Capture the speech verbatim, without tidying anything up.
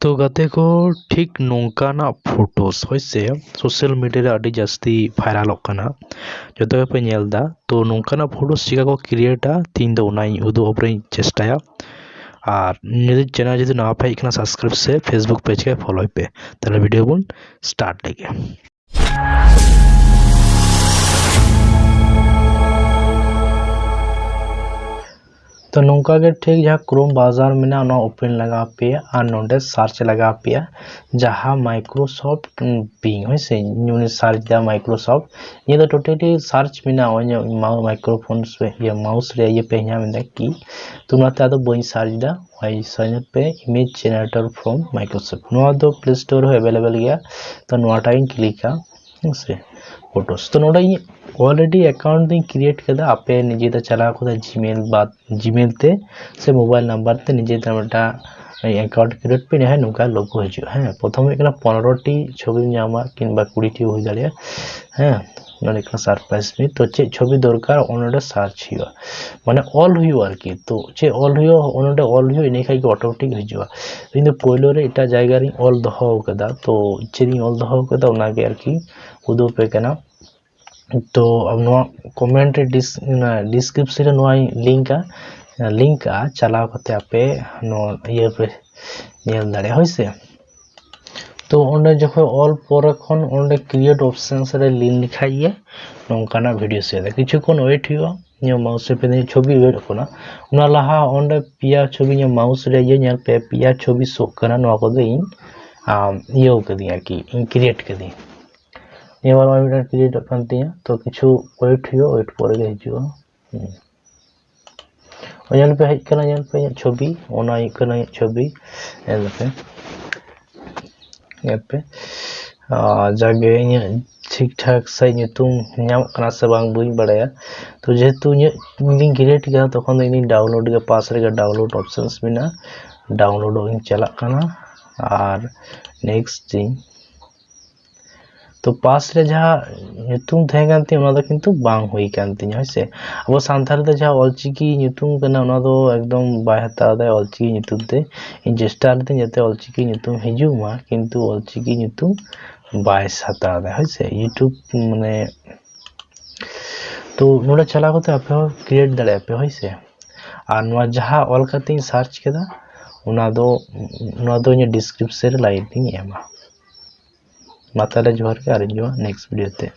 ᱛᱚ ᱜᱟᱛᱮ ᱠᱚ, ᱴᱷᱤᱠ ᱱᱚᱝᱠᱟᱱᱟᱜ ᱯᱷᱳᱴᱳᱥ ᱦᱳᱭ ᱥᱮ ᱥᱳᱥᱟᱞ ᱢᱤᱰᱤᱭᱟ ᱨᱮ ᱟᱹᱰᱤ ᱡᱟᱹᱥᱛᱤ ᱵᱷᱟᱭᱨᱟᱞᱚᱜ ᱠᱟᱱᱟ, ᱡᱚᱛᱚ ᱜᱮᱯᱮ ᱧᱮᱞ ᱮᱫᱟ᱾ ᱛᱚ ᱱᱚᱝᱠᱟᱱᱟᱜ ᱯᱷᱳᱴᱳᱥ ᱪᱤᱠᱟ ᱠᱚ ᱠᱨᱤᱭᱮᱴᱟ, ᱛᱮᱦᱮᱧ ᱫᱚ ᱚᱱᱟᱧ ᱩᱫᱩᱜ ᱟᱯᱮ ᱨᱮᱧ ᱪᱮᱥᱴᱟᱭᱟ᱾ ᱟᱨ ᱱᱤᱭᱟᱹ ᱪᱮᱱᱮᱞ ᱡᱩᱫᱤ ᱱᱟᱣᱟ ᱯᱮ ᱦᱮᱡ ᱟᱠᱟᱱᱟ, ᱥᱟᱵᱥᱠᱨᱟᱭᱤᱵ ᱥᱮ ᱯᱷᱮᱥᱵᱩᱠ ᱯᱮᱡᱽ ᱜᱮ ᱯᱷᱚᱞᱳᱭ ᱯᱮ᱾ ᱛᱟᱦᱞᱮ ᱵᱷᱤᱰᱤᱭᱳ ᱵᱚᱱ ᱥᱴᱟᱨᱴ ᱞᱮᱜᱮ᱾ ᱛᱚ ᱱᱚᱝᱠᱟ ᱜᱮ ᱴᱷᱤᱠ ᱡᱟᱦᱟᱸ ᱠᱨᱳᱢ ᱵᱨᱟᱣᱡᱟᱨ ᱢᱮᱱᱟᱜᱼᱟ, ᱚᱱᱟ ᱳᱯᱮᱱ ᱞᱟᱜᱟᱣ ᱟᱯᱮᱭᱟ ᱟᱨ ᱱᱚᱰᱮ ᱥᱟᱨᱪ ᱞᱟᱜᱟᱣ ᱟᱯᱮᱭᱟ ᱡᱟᱦᱟᱸ ᱢᱟᱭᱠᱨᱳᱥᱚᱯᱷᱴ ᱵᱤᱝ, ᱦᱳᱭ ᱥᱮ, ᱤᱧ ᱥᱟᱨᱪ ᱫᱟ ᱢᱟᱭᱠᱨᱳᱥᱚᱯᱷᱴ᱾ ᱱᱤᱭᱟᱹ ᱫᱚ ᱴᱳᱴᱟᱞᱤ ᱥᱟᱨᱪ ᱢᱮᱱᱟᱜᱼᱟ, ᱱᱚᱜᱼᱚᱭ ᱢᱟᱭᱠᱨᱳᱯᱷᱳᱱ ᱤᱭᱟᱹ ᱢᱟᱣᱩᱥ ᱨᱮ ᱤᱭᱟᱹ ᱯᱮ ᱧᱟᱢ ᱮᱫᱟ ᱠᱤ᱾ ᱛᱚ ᱚᱱᱟᱛᱮ ᱟᱫᱚ ᱵᱟᱹᱧ ᱥᱟᱨᱪ ᱫᱟ, ᱱᱚᱜᱼᱚᱭ ᱥᱟᱨᱪ ᱯᱮ image generator from Microsoft, ᱱᱚᱣᱟ ᱫᱚ ᱯᱞᱮ ᱥᱴᱳᱨ ᱨᱮᱦᱚᱸ ᱮᱵᱮᱞᱮᱵᱮᱞ ᱜᱮᱭᱟ᱾ ᱛᱚ ᱱᱚᱣᱟᱴᱟᱜ ᱤᱧ ᱠᱞᱤᱠᱟ, ᱦᱮᱸ ᱥᱮ, ᱯᱷᱳᱴᱳᱥ᱾ ᱛᱚ ᱱᱚᱰᱮ ᱤᱧ ᱚᱞᱨᱮᱰᱤ ᱮᱠᱟᱣᱩᱱᱴ ᱫᱚᱧ ᱠᱨᱤᱭᱮᱴ ᱠᱟᱫᱟ, ᱟᱯᱮ ᱱᱤᱡᱮ ᱫᱚ ᱪᱟᱞᱟᱣ ᱠᱟᱛᱮ ᱡᱤᱢᱮᱞ ᱵᱟ ᱡᱤᱢᱮᱞ ᱛᱮ ᱥᱮ ᱢᱳᱵᱟᱭᱤᱞ ᱱᱟᱢᱵᱟᱨ ᱛᱮ ᱱᱤᱡᱮ ᱛᱮ ᱢᱤᱫᱴᱟᱝ ᱮᱠᱟᱣᱩᱱᱴ ᱠᱨᱤᱭᱮᱴ ᱯᱮ, ᱤᱱᱟᱹ ᱠᱷᱟᱱ ᱱᱚᱝᱠᱟ ᱞᱳᱜᱳ ᱦᱤᱡᱩᱜᱼᱟ᱾ ᱦᱮᱸ, ᱯᱨᱚᱛᱷᱚᱢ ᱦᱩᱭᱩᱜ ᱠᱟᱱᱟ ᱯᱚᱱᱨᱚ ᱴᱤ ᱪᱷᱚᱵᱤᱢ ᱧᱟᱢᱟ ᱠᱤᱝᱵᱟ ᱠᱩᱲᱤ ᱴᱤ ᱦᱩᱭ ᱫᱟᱲᱮᱭᱟᱜᱼᱟ᱾ ᱦᱮᱸ, ᱱᱚᱰᱮ ᱠᱟᱱᱟ ᱥᱟᱨᱯᱨᱟᱭᱤᱡᱽ ᱢᱤ᱾ ᱛᱚ ᱪᱮᱫ ᱪᱷᱚᱵᱤ ᱫᱚᱨᱠᱟᱨ, ᱚᱱᱟ ᱱᱚᱰᱮ ᱥᱟᱨᱪ ᱦᱩᱭᱩᱜᱼᱟ, ᱢᱟᱱᱮ ᱚᱞ ᱦᱩᱭᱩᱜᱼᱟ ᱟᱨᱠᱤ᱾ ᱛᱚ ᱪᱮᱫ ᱚᱞ ᱦᱩᱭᱩᱜᱼᱟ, ᱚᱱᱟ ᱱᱚᱰᱮ ᱚᱞ ᱦᱩᱭᱩᱜᱼᱟ, ᱤᱱᱟᱹ ᱠᱷᱟᱡ ᱜᱮ ᱚᱴᱳᱢᱮᱴᱤᱠ ᱦᱤᱡᱩᱜᱼᱟ᱾ ᱤᱧ ᱫᱚ ᱯᱳᱭᱞᱳ ᱨᱮ ᱮᱴᱟᱜ ᱡᱟᱭᱜᱟ ᱨᱤᱧ ᱚᱞ ᱫᱚᱦᱚ ᱠᱟᱫᱟ, ᱛᱚ ᱪᱮᱫ ᱤᱧ ᱚᱞ ᱫᱚᱦᱚ ᱠᱟᱫᱟ ᱚᱱᱟᱜᱮ ᱟᱨᱠᱤ ᱩᱫᱩᱜ ᱟᱯᱮ ᱠᱟᱱᱟ᱾ ᱛᱚ ᱱᱚᱣᱟ ᱠᱚᱢᱮᱱᱴ ᱨᱮ ᱰᱤᱥ-, ᱚᱱᱟ ᱰᱤᱥᱠᱨᱤᱯᱥᱚᱱ ᱨᱮ ᱱᱚᱣᱟᱧ ᱞᱤᱝᱠᱟ, ᱞᱤᱝᱠ ᱠᱟᱜᱼᱟ, ᱪᱟᱞᱟᱣ ᱠᱟᱛᱮ ᱟᱯᱮ ᱱᱚᱣᱟ ᱤᱭᱟᱹ ᱯᱮ ᱧᱮᱞ ᱫᱟᱲᱮᱭᱟᱜᱼᱟ, ᱦᱳᱭ ᱥᱮ᱾ ᱛᱚ ᱚᱸᱰᱮ ᱡᱚᱠᱷᱚᱱ ᱚᱞ ᱯᱚᱨᱮ ᱠᱷᱚᱱ ᱚᱸᱰᱮ ᱠᱨᱤᱭᱮᱴ ᱚᱯᱥᱮᱱᱥ ᱨᱮ ᱞᱤᱱ ᱞᱮᱠᱷᱟᱡ ᱜᱮ ᱱᱚᱝᱠᱟᱱᱟᱜ ᱵᱷᱤᱰᱤᱭᱳ ᱥᱮ ᱠᱤᱪᱷᱩ ᱠᱷᱚᱱ ᱳᱭᱮᱴ ᱦᱩᱭᱩᱜᱼᱟ᱾ ᱱᱤᱭᱟᱹ ᱢᱟᱣᱩᱥ ᱨᱮ ᱯᱮ ᱪᱷᱚᱵᱤ ᱳᱭᱮᱴ ᱠᱟᱱᱟ, ᱚᱱᱟ ᱞᱟᱦᱟ ᱚᱸᱰᱮ ᱯᱮᱭᱟ ᱪᱷᱚᱵᱤ ᱱᱤᱭᱟᱹ ᱢᱟᱣᱩᱥ ᱨᱮ ᱤᱭᱟᱹ ᱧᱮᱞ ᱯᱮ, ᱯᱮᱭᱟ ᱪᱷᱚᱵᱤ ᱥᱳᱜ ᱠᱟᱱᱟ, ᱱᱚᱣᱟ ᱠᱚᱫᱚ ᱤᱧ ᱟᱢ, ᱤᱭᱟᱹᱣ ᱠᱟᱹᱫᱤᱧ ᱟᱨᱠᱤ, ᱤᱧ ᱠᱨᱤᱭᱮᱴ ᱠᱟᱹᱫᱤᱧ᱾ ᱱᱤᱭᱟᱹ ᱵᱟᱨ ᱱᱚᱜᱼᱚᱭ ᱢᱤᱫᱴᱟᱝ ᱠᱨᱤᱭᱮᱴᱚᱜ ᱠᱟᱱ ᱛᱤᱧᱟᱹ, ᱛᱚ ᱠᱤᱪᱷᱩ ᱳᱭᱮᱴ ᱦᱩᱭᱩᱜᱼᱟ, ᱳᱭᱮᱴ ᱯᱚᱨᱮ ᱜᱮ ᱦᱤᱡᱩᱜᱼᱟ᱾ ᱦᱩᱸ᱾ ᱧᱮᱞ ᱯᱮ, ᱦᱮᱡ ᱠᱟᱱᱟ, ᱧᱮᱞ ᱯᱮ ᱤᱧᱟᱹᱜ ᱪᱷᱚᱵᱤ, ᱚᱱᱟ ᱦᱩᱭᱩᱜ ᱠᱟᱱᱟ ᱤᱧᱟᱹᱜ ᱪᱷᱚᱵᱤ᱾ ᱧᱮᱞ ᱯᱮ, ᱧᱮᱞ ᱯᱮ, ᱟᱨ ᱡᱟᱜᱮ ᱤᱧᱟᱹᱜ ᱴᱷᱤᱠ ᱴᱷᱟᱠ ᱥᱟᱺᱦᱤᱡ ᱧᱩᱛᱩᱢ ᱧᱟᱢᱚᱜ ᱠᱟᱱᱟ ᱥᱮ ᱵᱟᱝ ᱵᱟᱹᱧ ᱵᱟᱲᱟᱭᱟ᱾ ᱛᱚ ᱡᱮᱦᱮᱛᱩ ᱤᱧᱟᱹᱜ ᱤᱧ ᱠᱨᱤᱭᱮᱴ ᱠᱮᱫᱟ, ᱛᱚᱠᱷᱚᱱ ᱫᱚ ᱤᱧ ᱰᱟᱣᱩᱱᱞᱳᱰ ᱜᱮ, ᱯᱟᱥ ᱨᱮᱜᱮ ᱰᱟᱣᱩᱱᱞᱳᱰ ᱚᱯᱥᱮᱱᱥ ᱢᱮᱱᱟᱜᱼᱟ, ᱰᱟᱣᱩᱱᱞᱳᱰᱚᱜ ᱤᱧ ᱪᱟᱞᱟᱜ ᱠᱟᱱᱟ᱾ ᱟᱨ ᱱᱮᱠᱥᱴ ᱤᱧ ᱛᱚ ᱯᱟᱥ ᱨᱮ ᱡᱟᱦᱟᱸ ᱧᱩᱛᱩᱢ ᱛᱟᱦᱮᱸ ᱠᱟᱱ ᱛᱤᱧᱟᱹ, ᱚᱱᱟ ᱫᱚ ᱠᱤᱱᱛᱩ ᱵᱟᱝ ᱦᱩᱭ ᱠᱟᱱ ᱛᱤᱧᱟᱹ, ᱦᱳᱭ ᱥᱮ᱾ ᱟᱵᱚ ᱥᱟᱱᱛᱟᱲ ᱫᱚ ᱡᱟᱦᱟᱸ ᱚᱞᱪᱤᱠᱤ ᱧᱩᱛᱩᱢ ᱠᱟᱱᱟ, ᱚᱱᱟ ᱫᱚ ᱮᱠᱫᱚᱢ ᱵᱟᱭ ᱦᱟᱛᱟᱣ ᱮᱫᱟ ᱚᱞᱪᱤᱠᱤ ᱧᱩᱛᱩᱢ ᱛᱮ᱾ ᱤᱧ ᱪᱮᱥᱴᱟ ᱞᱤᱫᱟᱹᱧ ᱡᱟᱛᱮ ᱚᱞᱪᱤᱠᱤ ᱧᱩᱛᱩᱢ ᱦᱤᱡᱩᱜ ᱢᱟ, ᱠᱤᱱᱛᱩ ᱚᱞᱪᱤᱠᱤ ᱧᱩᱛᱩᱢ ᱵᱟᱭ ᱦᱟᱛᱟᱣ ᱮᱫᱟ, ᱦᱳᱭ ᱥᱮ, YouTube ᱢᱟᱱᱮ᱾ ᱛᱚ ᱱᱚᱰᱮ ᱪᱟᱞᱟᱣ ᱠᱟᱛᱮ ᱟᱯᱮ ᱦᱚᱸ ᱠᱨᱤᱭᱮᱴ ᱫᱟᱲᱮᱭᱟᱜᱼᱟ ᱯᱮ, ᱦᱳᱭ ᱥᱮ᱾ ᱟᱨ ᱱᱚᱣᱟ ᱡᱟᱦᱟᱸ ᱚᱞ ᱠᱟᱛᱮᱧ ᱥᱟᱨᱪ ᱠᱮᱫᱟ, ᱚᱱᱟ ᱫᱚ, ᱱᱚᱣᱟ ᱫᱚ ᱤᱧᱟᱹᱜ ᱰᱤᱥᱠᱨᱤᱯᱥᱚᱱ ᱨᱮ ᱞᱟᱭᱤᱱ ᱤᱧ ᱮᱢᱟ᱾ ᱢᱟ ᱛᱟᱦᱚᱞᱮ ᱡᱚᱦᱟᱨ ᱜᱮ, ᱟᱨ ᱤᱧ ᱧᱟᱯᱟᱢᱟ ᱱᱮᱠᱥᱴ ᱵᱷᱤᱰᱤᱭᱳ ᱛᱮ᱾